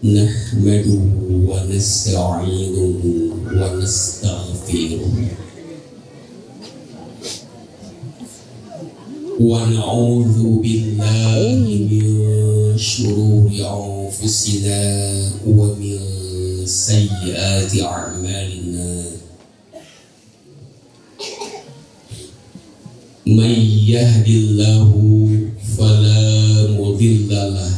نحمده ونستعينه ونستغفره ونعوذ بالله من شرور أنفسنا ومن سيئات أعمالنا من يهد الله فلا مضل له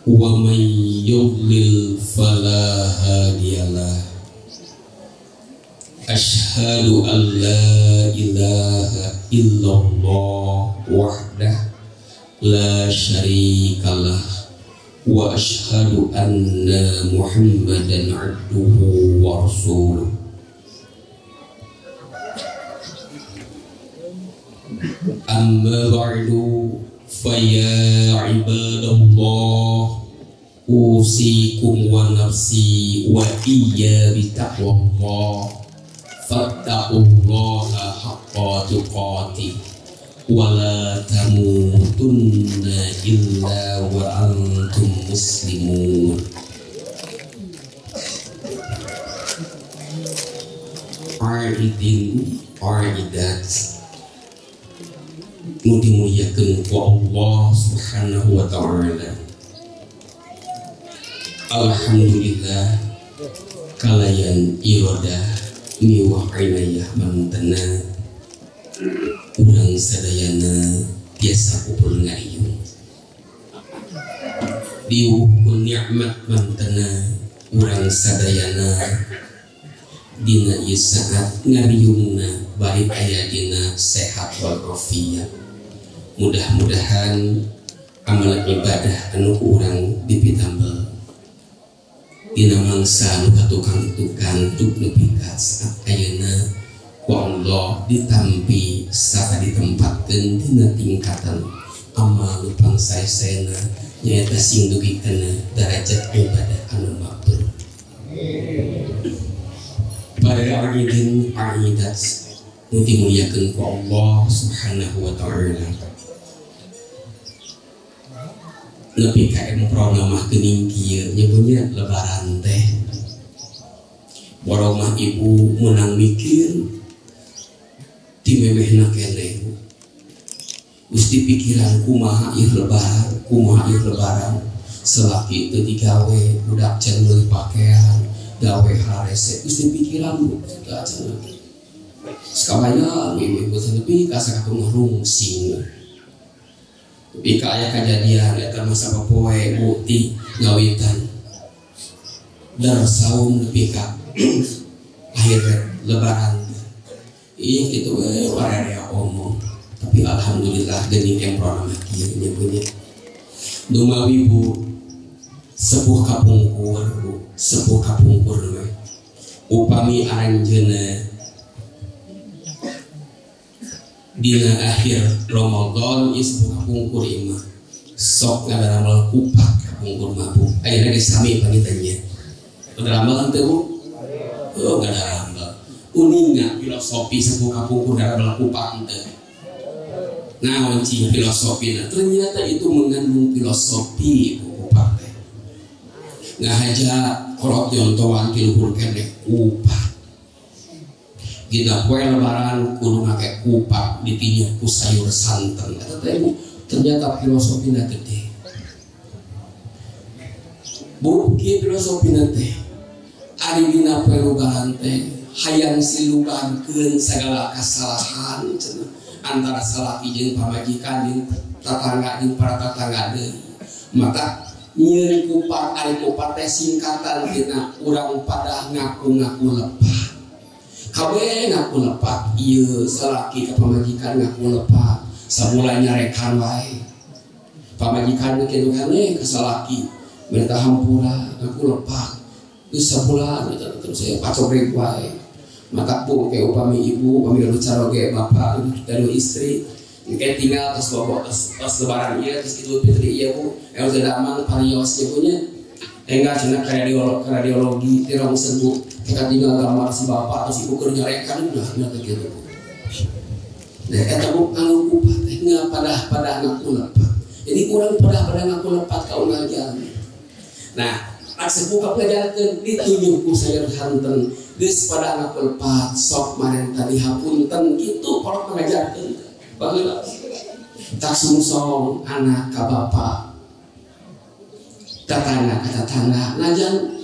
ومن يضلل فلا هادي له أشهد أن لا إله إلا الله وحده لا شريك له وأشهد أن محمدا عبده ورسوله أما بعد فيا عباد الله أوصيكم ونفسي وإياي بتقوى الله فاتقوا الله حق تقاته ولا تموتن إلا وأنتم مسلمون. Aidin aidat nu dimuliakeun ku Allah Subhanahu wa ta'ala. Alhamdulillah kalayan iradah miwah inayah mantena urang sadayana biasa kumpul ngariung diwuhul nikmat mantena urang sadayana dina ieu saat ngariungna bari aya dina sehat wal afiat. Mudah-mudahan amal ibadah anu urang dipitambel dina mangsa nu katukang-tukang nepi ka saat ayeuna ku Allah ditampi sarta ditempatkeun dina tingkatan amal nu pangsae-saena nyaeta sing dugi kana darajat ibadah anu mabrur. Para aidin aidat nu dimuliakeun ku Allah Subhanahu wa ta'ala. Nepi ka emprona mah geuning kieu nyebutnya lebaran teh. Borong mah ibu meunang mikir ti memehna keneh. Gusti pikiran kumaha ieu lebaran, kumaha ieu lebaran. Selaki teu digawe, budak can meuli pakaian, gawe harese. Gusti pikiran bu, teu acan. Sakabayan ibu-ibu teh nepi ka sakatungah rungsing. Tapi aya kejadian eta masa poe bu ti ngawitan dar saum nepi ka akhir lebaran ih kitu we wararea omong. Tapi alhamdulillah geuning emprona mah kieu nyebutnya dumawi bu sepuh kapungkur bu sepuh kapungkur we upami aranjeuna dina akhir Ramadan ieu sepuh kapungkur ieu mah sok ngadaramel kupat kapungkur mah bu ayeuna geus sami pangitannya ngadaramel henteu bu oh ngadaramel uninga filosofi sepuh kapungkur ngadaramel kupat henteu naon cing filosofina ternyata itu mengandung filosofi bu kupat teh ngahaja kolot nyontoan ti luhur keneh kupat. Dina poe lebaran kudu make kupat ditinyuh ku sayur santen eta teh bu ternyata filosofina gede bu kieu filosofina teh ari dina poe lebaran teh hayang silubankeun sagala kasalahan cenah antara salaki jeung pamajikan jeung tatangga jeung para tatangga deui maka nyieun kupat ari kupat teh singkatan tina urang padah ngaku-ngaku lepat. Kabeh ngaku lepat ieu salaki ka pamajikan ngaku lepat sabulan nyarekan wae pamajikan kitu keneh ka salaki minta hampura ngaku lepat geus sabulan eta terus saya pacobrek wae mata bu ke upami ibu upami gaduh caroge bapak gaduh istri engke tinggal tos bobo tos lebaran ieu tos Idul Fitri ieu bu teu damang parios ieu nya enggal cenah ka radiologi teh rongsen bu kita tinggal gambar si bapak atau si ibu keur nyarekan udah nya teh kitu bu. Nah eta bu anu kupat teh ngapadah-padah ngaku lepat. Jadi urang padah-padah ngaku lepat ka unggal jalmi. Nah, sepuh kapajarkeun ditunjuk ku sayur hanten geus pada ngapelpat sok marenta dihapunten kitu kolot ngajarkeun baheula tak sungsong anak ka bapa tatangga ka tatangga najan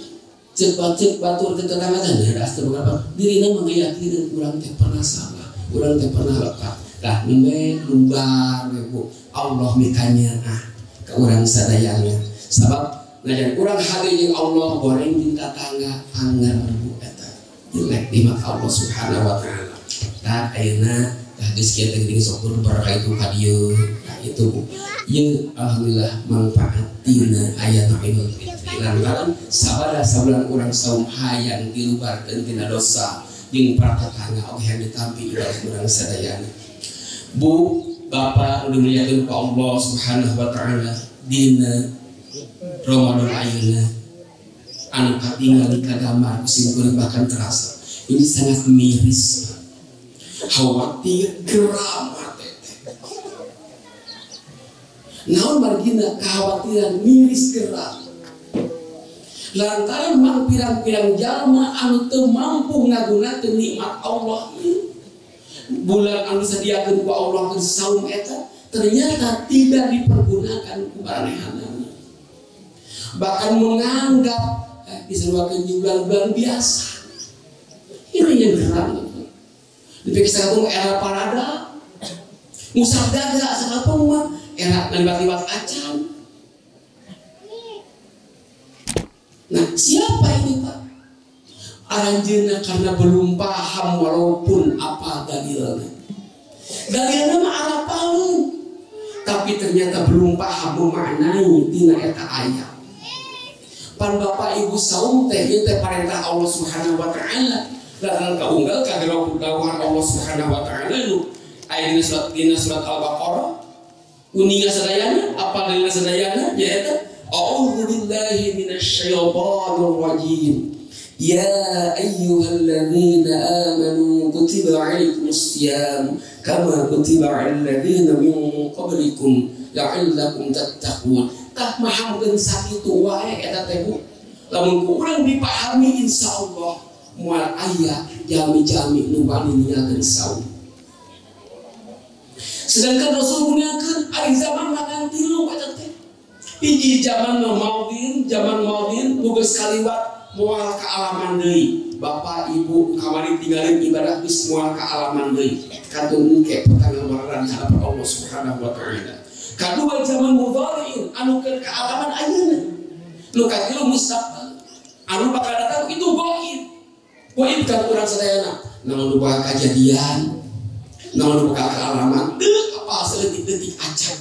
ceuk batur teh tetangga teh da astagfirullah dirina mah ngayakineun urang teh pernah salah urang teh pernah lepat lah nembe lumbar we Bu Allah mikanya ah ka urang sadayana sabab najan urang hade jeung Allah goreng jeung tatangga anger Bu eta jelek di mata Allah Subhanahu wa taala. Tah ayeuna tah geus kieu teh geuning sok berkah itu ka dieu. Tah itu Bu. Ieu alhamdulillah manfaat tina aya Idul Fitri. Lantaran sabada sabulan urang saum hayang dilubarkeun tina dosa jeung para tetangga oge hayang ditampi ibadah urang sadayana. Bu, Bapak nu dimuliakeun ku Allah Subhanahu wa taala dina Ramadan ayeuna anu katingali kagambar simkuring bahkan terasa ini sangat miris, khawatir geram hate teh. Naon margina kekhawatiran miris geram lantaran mang pirang-pirang jalma anu teu mampu ngagunakeun nikmat Allah ieu. Bulan anu disadiakeun ku Allah keur saum eta ternyata tidak dipergunakan ku baranehanana. Bahkan menganggap diseruakan bulan-bulan biasa. Ini yang geram. Dipikir sakapeung era parada, ngusap dada sakapeung mah era ngaliwat-liwat acan. Nah, siapa ini Pak? Aranjeunna karena belum paham walaupun apa dalilnya. Dalilnya mah arapaun, tapi ternyata belum paham memaknai tina eta ayat. Pan bapak ibu saum teh ieu teh parentah Allah Subhanahu wa taala. Lantaran kaunggal kagero dawuhan Allah Subhanahu wa taala nu aya dina surat Al-Baqarah uninga sadayana apa dalilna sadayana nyaeta a'udzu billahi minasyaitonir rajim. Ya ayyuhalladzina amanu kutiba alaikumus shiyam kama kutiba alal ladzina min qablikum la'allakum tattaqun. Tah mahamkeun sakitu wae eta teh Bu. Lamun ku urang dipahami insyaallah moal aya jami-jami nu bali ninggalkeun saum. Sedangkan Rasul gunakeun ari zaman makan tilu eta teh. Hiji zaman maudin, zaman maudin nu geus kaliwat moal kaalaman deui. Bapak Ibu kamari tinggalin ibadah geus moal kaalaman deui. Kantun engke pertanggungjawaban di hadapan Allah Subhanahu wa taala. Kadua zaman mudhari'in anu keur kaalaman ayeuna. Nu katilu mustaqbal anu bakal datang itu gaib. Gaib kan urang sadayana. Naon nu bakal kajadian, naon nu bakal kaalaman teu apa saeutik-eutik acan.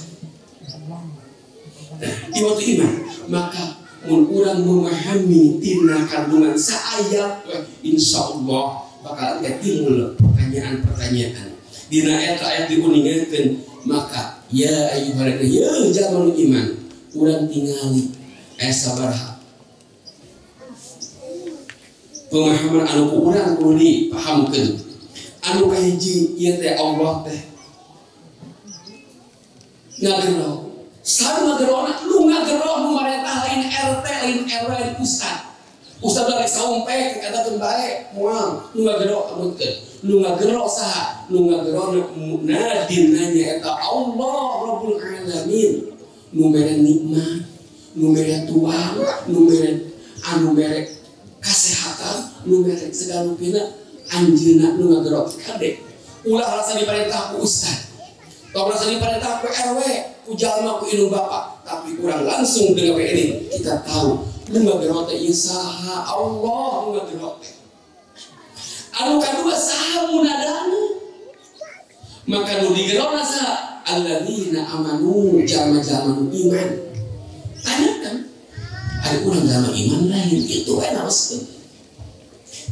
Nah, di waktu iman maka mun urang memahami tina kandungan saayat insyaallah bakal engke timbul pertanyaan-pertanyaan. Dina eta ayat diuningakeun maka ya ayyuhalladzina ya jalma iman urang tingali sabaraha pemahaman anu ku urang kudu dipahamkeun. Anu kahiji ieu teh Allah teh ngagero saha ngagerona nu ngagero nu marentah lain RT lain RW lain ustad. Ustad balik saum pek katakeun bae moal nu ngagero amutkeun nu ngagero saha nu ngagero nadina nyaeta Allah Rabbul Alamin nu mere nikmat nu mere tuang nu mere anu mere kasehatan nu mere segala rupina anjeunna nu ngagero kade ulah rasa diperintah ku ustad tong rasa diperintah ku RW ku jalma ku indung bapak tapi kurang langsung dengan ini kita tahu nu ngagero teh ieu saha Allah nu ngagero teh. Anu kadua saha munadana maka nu digerona saha alladzina amanu jalma-jalma nu iman. Tanyakan ari urang jalma iman lain kitu we naroskeun.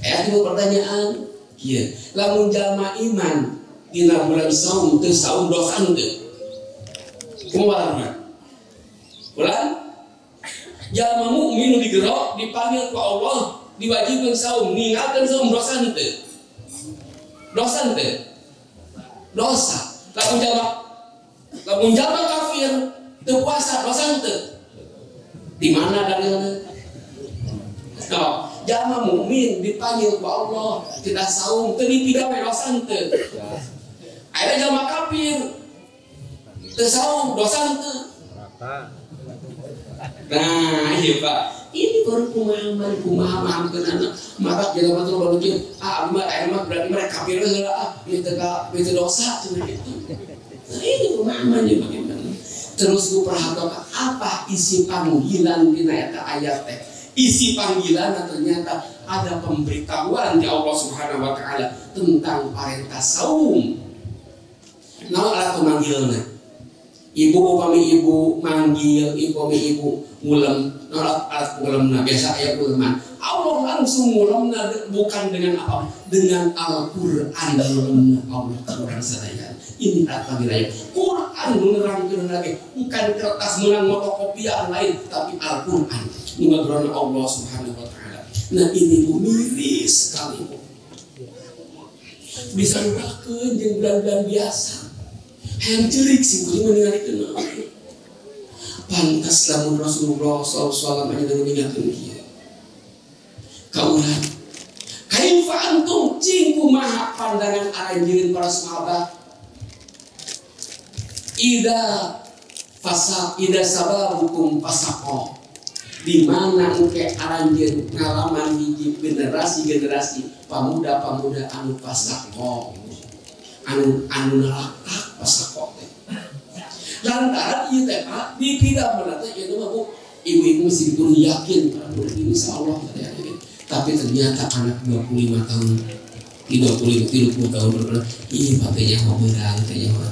Aya timbul pertanyaan kieu lamun jalma iman dina bulan saum teu saum dosa henteu? Kumaha? Bulan jalma mukmin nu digero dipanggil ku Allah diwajibkan saum ninggalkeun saum dosa henteu? Dosa henteu? Dosa. Lamun jalma kafir teu puasa dosa henteu? Di mana dalilna? Nah, jalma mukmin dipanggil ku Allah, tidak saum teu dipigawe dosa henteu. Aya jalma kafir teu saum dosa henteu. Nah, iya Pak. Ini baru pemahaman anak. Maka jelema teh baru jeung ah mah aya mah berarti mereka kafir heula ah, ieu teh dosa cenah gitu. Nah, ini pemahamannya bagaimana? Terus ku perhatikan apa isi panggilan dina eta ayat teh. Isi panggilan ternyata ada pemberitahuan di Allah Subhanahu wa taala tentang perintah saum. Naon alat manggilna? Ibu upami ibu manggil, ibu upami ibu ngulem, naon alat ngulemna biasa aya nguleman. Allah langsung ngulemna bukan dengan apa? Dengan Al-Qur'an ngulemna Allah Quran sadaya. Ini alat panggilannya. Quran menerangkeun lagi, bukan kertas menang fotokopian lain, tapi Al-Qur'an mengajarkan Allah Subhanahu wa taala. Nah, ini Bu miris sekali Bu. Bisa lupakeun jeung bulan-bulan biasa. Hayang ceurik sih kuring meninggalikeun naon. Pantas lamun Rasulullah sallallahu alaihi wasallam aya ninggalkeun kieu. Ka urang. Kaifa antum cing kumaha pandangan aranjeun para sahabat? Ida fasa ida sababukum fasaqo. Di mana engke aranjeun ngalaman hiji generasi-generasi pamuda-pamuda anu fasaqo. Anu nalakak fasaqo teh. Lantaran ieu teh Pak dipidamna teh ieu mah Bu, ibu-ibu meskipun yakin para murid ini insyaallah teh. Tapi ternyata anak 25 tahun, 30, 30 tahun berapa, ih Pak teh nyaho beurang teh nyaho.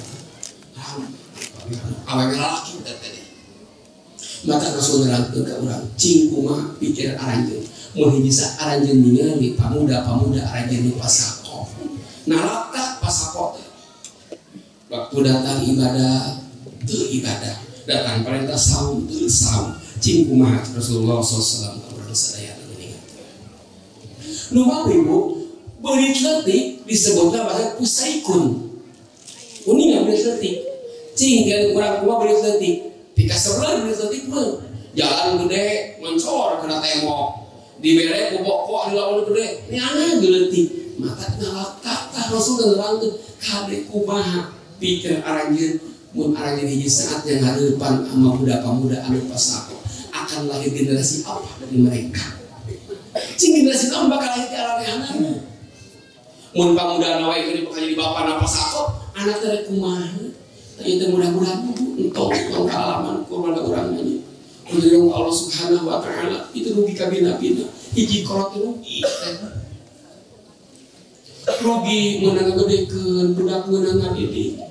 Awewe lalaki teh teh. Maka Rasul nerangkeun ka urang, cing kumaha pikir aranjeun. Mun hiji aranjeun ningali pamuda-pamuda aranjeun nu fasaqo. Nalakak fasaqo teh. Waktu datang ibadah teu ibadah, datang perintah saum teu saum. Cing kumaha Rasulullah sallallahu alaihi wasallam ka urang sadaya geuningan. Nu mawi Bu, beurit leutik disebutna bahasa pusaikun. Uninga beurit leutik. Cing jeung urang kumaha beurit leutik? Tika sebelah beurit leutik mah. Jalan gede mencor kena tembok. Dibere ku pokok dilawan gede. Neangan leutik. Mata nalakak tah Rasul nerangkeun kade kumaha pikir aranjeun mun aranjeun hiji saat yang hareupan sama muda-pamuda anu fasaqo akan lahir generasi apa dari mereka. Cing generasi naon bakal lahir ti aranehanana. Mun pamuda wae geuning bakal jadi bapana fasaqo, anak teh kumaha? Ieu teh mudah-mudahan Bu entong pengalaman ku urang nya. Kudu Allah Subhanahu wa taala itu rugi kabina-bina. Hiji kolot rugi teh. Rugi meunang ngagedekeun budak meunang ngadidik.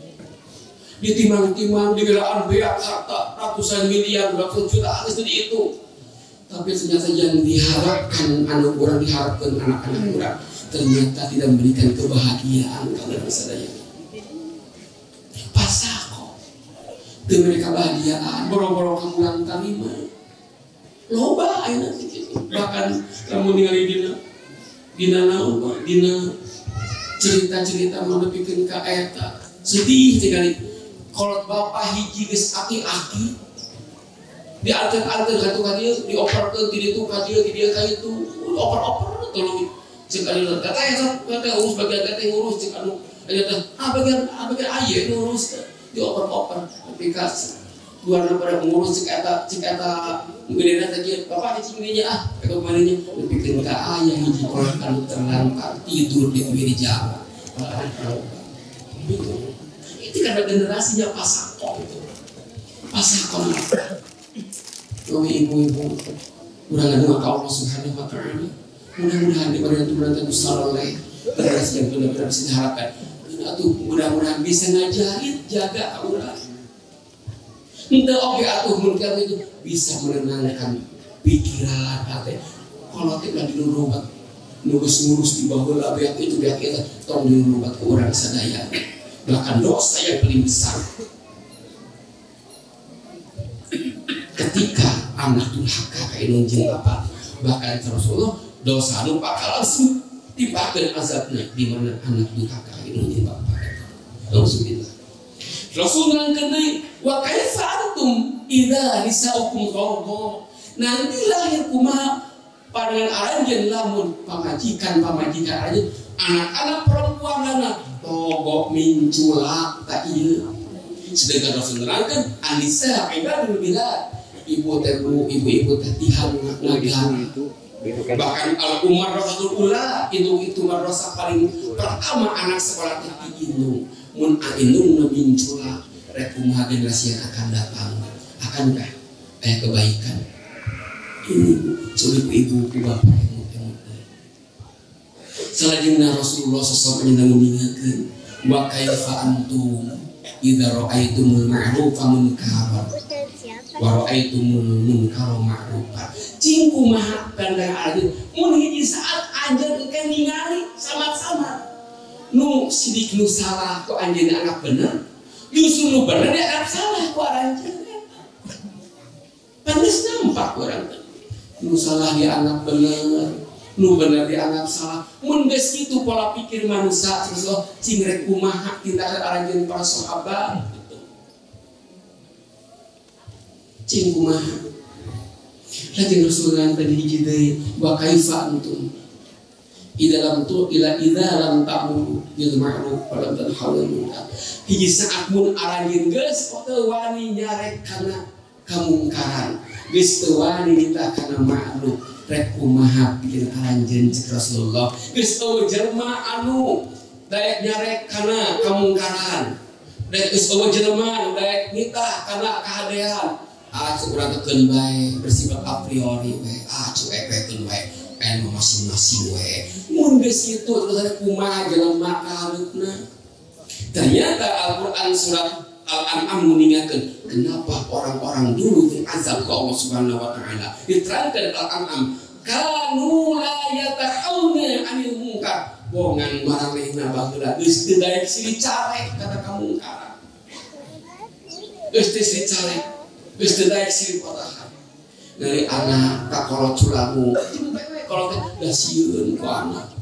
Ditimang-timang digelaan beak harta ratusan miliar, ratusan juta harus dihitung. Tapi ternyata yang diharapkan anak orang diharapkan anak-anak orang ternyata tidak memberikan kebahagiaan kalau sadaya. Pasako teu mereka kebahagiaan boro-boro kamulang tarima. Loba ayeuna kitu. Bahkan lamun ningali dina naon dina cerita-cerita mau nepikeun ka eta sedih sekali. Kolot bapak hiji geus aki-aki diarteun-arteun ka tu ka dieu, dioperkeun ti ditu ka dieu, ti dieu ka itu, oper-oper tuluy. Cek anu teh teh urus bagian teh ngurus cek anu aya teh ah bagian aye ngurus dioper-oper tapi ka dua pada ngurus cek eta gedena teh kieu bapak cicing dinya ah eta kumaha nya nepikeun ka aya hiji kolot anu terlantar tidur di pinggir jalan. Itu karena generasinya fasaqo itu. Fasaqo. Kami ibu-ibu urang ngadua ka Allah Subhanahu wa taala. Mudah-mudahan diberikan Tuhan saleh, generasi yang benar-benar bisa diharapkan. Atuh mudah-mudahan bisa ngajarin jaga urang. Henteu oge atuh mun itu bisa menenangkan pikiran hati. Kalau teh lagi nurubat ngurus-ngurus di baheula beak itu beak eta tong dinurubat ku urang sadaya. Bahkan dosa yang paling besar ketika anak durhaka ka indung jeung bapak, bahkan Rasulullah dosa nu bakal langsung timpakeun azabna di mana anak durhaka ka indung jeung bapak. Nauzubillah. Rasul nerangkeun deui, wa kaifa antum idza nisaukum gharra. Nanti lahir kumaha Pandangan aranjeun lamun pamajikan aranjeun anak-anak perempuan anak togok minculak tak ieu. Sedangkan Rasul nerangkeun anisa ibadul bilad ibu teh bu ibu-ibu teh tihang nagara. Bahkan al umarrasatul ula itu madrasah paling pertama anak sekolah teh diindung. Mun aindung nu minculak rek kumaha generasi yang akan datang akankah aya kebaikan ini bu ibu ku bapak emut-emut. Salajengna Rasulullah SAW mengingatkan wa kaifa antum idza ra'aitumul ma'rufa munkaran wa ra'aitumul munkara ma'rufa. Cing kumaha pandangan aja mun hiji saat anjeun engke ningali sama-sama nu sidik nu salah ku anjeun anggap bener justru nu bener dianggap salah ku aranjeun. Panes nampak urang teh nu salah dianggap bener nu bener dianggap salah. Mun geus kitu pola pikir manusia terus oh cing rek kumaha tindakan aranjeun para sahabat gitu. Cing kumaha lajeng Rasulullah tadi hiji deui wa kaifa antum idza lam tu ila idza lam ta'muru bil ma'ruf wa lam tanhaw 'anil munkar. Hiji saat mun aranjeun geus teu wani nyarek kana kamungkaran geus teu wani nitah kana ma'ruf rek kumaha pikir aranjeun cek Rasulullah geus eueuh jelema anu daek nyarek kana kamungkaran daek geus eueuh jelema anu daek nitah kana kahadean ah cek urang teh keun bae bersifat a priori we ah cuek we keun bae anu masing-masing we mun geus kitu terus rek kumaha jelema kahareupna. Ternyata Al-Qur'an surat Al-An'am mengingatkan kenapa orang-orang dulu diazab ke Allah Subhanahu wa taala. Diterangkan Al-An'am kanu la yatahawna 'anil munkar. Bongan maranehna baheula geus teu daek silih carek kata kamungkaran. Geus teu silih carek, geus teu daek silih patahan. Dari anak ka kolot culamu, kolot teh da sieun ku anak.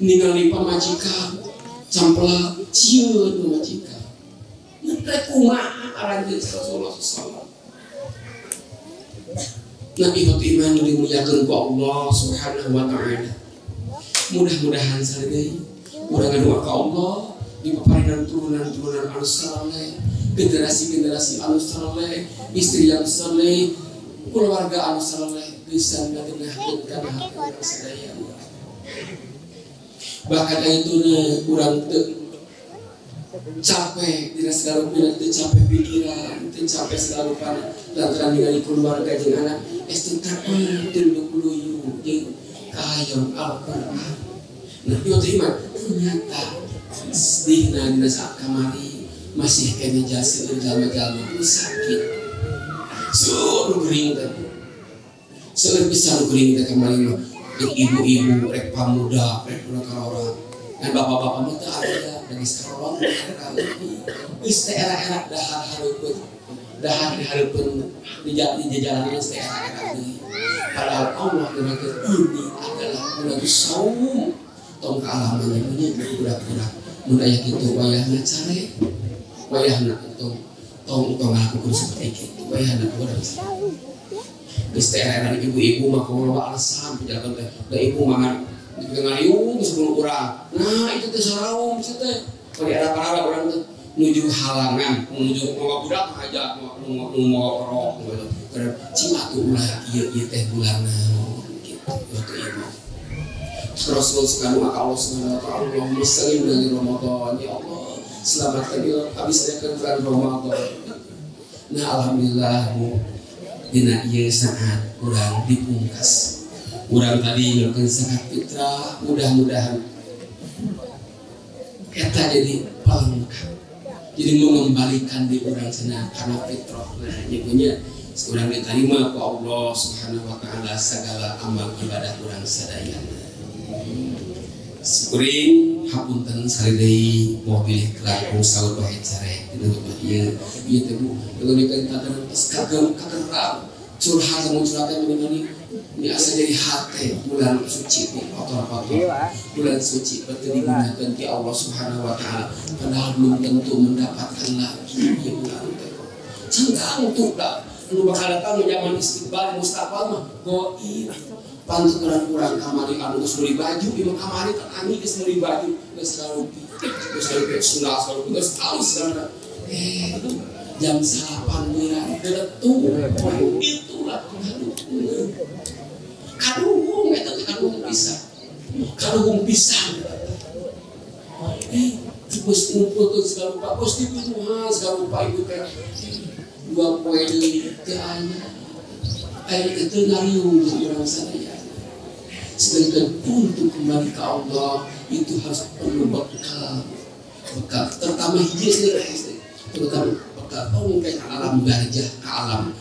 Ningali pamajikan campela sieun pamajikan. Rek kumaha aranjeun Rasulullah sallallahu. Nah ihot iman dimuliakeun ku Allah Subhanahu wa taala. Mudah-mudahan sareng urang ngadoa ka Allah dipaparinan turunan-turunan anu saleh, generasi-generasi anu saleh, istri yang saleh, keluarga anu saleh bisa ngagenahkeun kana hati urang sadaya. Bahkan ayeuna urang teu capek dina segala rupana, teu capek pikiran, teu capek segala rupana lantaran ningali keluarga jeung anak es teu tunduk luyu jeung kahayang Al-Qur'an. Nah ieu teh iman ternyata sedihna dina saat kamari masih kene jaseueur jalma-jalma nu sakit. Seueur nu gering teh. Seueur pisan nu gering teh kamari mah. Rek ibu-ibu, rek pamuda, rek budak-budak. Dan bapak-bapak mah teu aya lagi saroron geus teh era-era dahar hareupeun. Dahar dihareupeun di jalanan geus teh era-era deui. Padahal Allah nerangkeun ini adalah bulan saum. Tong kaalaman nya budak-budak mun aya kitu wayahna care. Wayahna tong tong tong ngalakukeun seperti kitu. Wayahna urang. Geus teh era-era ibu-ibu mah loba alasan penjelasan teh. Da ibu mah ngaliung 10 urang. Nah, itu teh saraum sih teh. Kalau di era para orang teh nuju halangan, menuju mau budak aja, mau rok gitu. Karena cing atuh ulah ieu ieu teh bulan naon gitu. Waktu ibu. Rasul subhanahu wa ta'ala subhanahu wa ta'ala Allahumma salli ala Ramadan ya Allah selamatkan habis bulan Ramadan. Nah alhamdulillah Bu dina ieu saat urang dipungkas. Urang tadi ngelakukan zakat fitrah, mudah-mudahan eta jadi pelengkap. Jadi mengembalikan di urang cenah karena fitrah. Nah, nyebutnya urang diterima ku Allah Subhanahu wa taala segala amal ibadah urang sadayana. Kuring hapunten saridei mobil kelakung saur bae carek dina mah ieu ieu teh Bu ngeunekeun tatanan geus kagem kageram curhat mun curhat teh meni ini asa jadi hate bulan suci nih kotor-kotor bulan suci berarti digunakan di Allah Subhanahu wa taala padahal belum tentu mendapatkan lagi ieu bulan teh cengkang tuh dah Nu bakal datang zaman istiqbal mustaqbal mah goib. Pantes urang-urang kamari anu geus meuli baju, ieu mah kamari teh geus meuli baju, geus sarupi. Geus sarupi sundal sarupi geus alus sana. Jam 8 beurang deretu. Itulah kaduhung. Kaduhung eta teh kaduhung pisan. Kaduhung pisan. Terus ngumpulkeun segala rupa, geus dipinuhan segala rupa ibu teh. 2 poe deui teu aya. Aya teu ngariung urang sadaya. Sedangkan untuk kembali ke Allah itu harus perlu bekal. Bekal terutama hiji sendiri, terutama bekal tong ke alam barzah, ke alam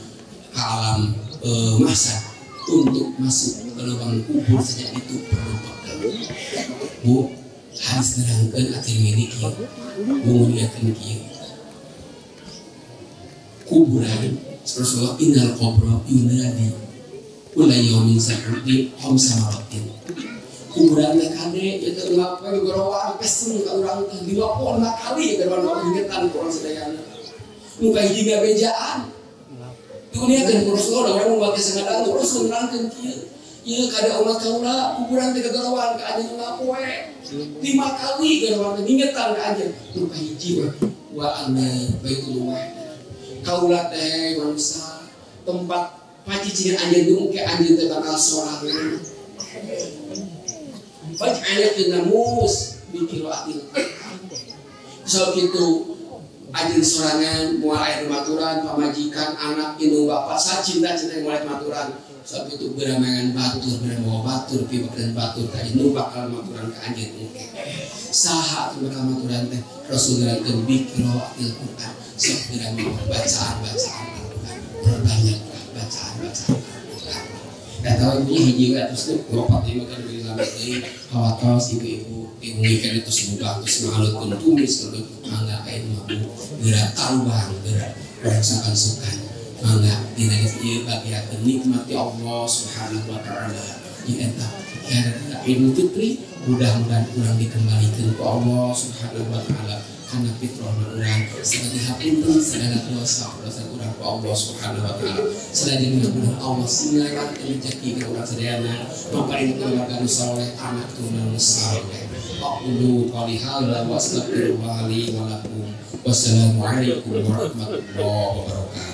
masa untuk masuk ke lubang kubur saja itu perlu bekal. Bu, harus nerangkeun At-Tirmidzi kieu. Bu niatkeun kieu. Kuburan Rasulullah innal qabra yunadi kula yaumin sa'udi khamsa maratin. Kuburan teh kade ieu teh ungap we gorowan pesen ka urang teh 55 kali gorowan ingetan ku urang sadayana. Nu kahiji ngabejaan. Duniakeun ku Rasulullah urang mun bake sangadang Rasul nerangkeun kieu. Ieu kada umat kaula kuburan teh gorowan ka anjeun ungap we. 5 kali gorowan teh ingetan ka anjeun. Nu kahiji wa anna baitul wahid. Kaula teh manusia tempat pacicingan anjeun nu ke anjeun teh bakal sorangan. Faj'alatin namus bi qiraatil Qur'an. So kitu anjeun sorangan moal aya maturan pamajikan anak indung bapa sacinta-cinta moal maturan. So kitu beramayan batur beramawa batur pibakeun batur ka nu bakal maturan ka anjeun engke. Saha atuh bakal maturan teh Rasul nerangkeun bi qiraatil Qur'an. Sok beramawa bacaan-bacaan Al-Qur'an. Perbanyaklah bacaan-bacaan Al-Qur'an. Dan tahu ibunya hiji we atuh teh opat lima kan beli lama deui hawatos ibu-ibu diungikeun itu lubang terus ngalutkeun tumis leuleut mangga aya mah Bu geura tarubang geura urang sukan-sukan mangga dina ieu bagiakeun nikmat ti Allah Subhanahu wa taala ieu eta karena Idul Fitri mudah-mudahan urang dikembalikeun ku Allah Subhanahu wa taala kana fitrahna urang sagala hapunten sagala dosa dosa urang ku Allah Subhanahu wa taala sadaya mudah-mudahan Allah singaran rezeki ka urang sadayana maparin keluarga nu saleh anak turunan nu saleh. Aqulu qouli hadza wa astaghfirullah li wa lakum. Wassalamualaikum warahmatullahi wabarakatuh.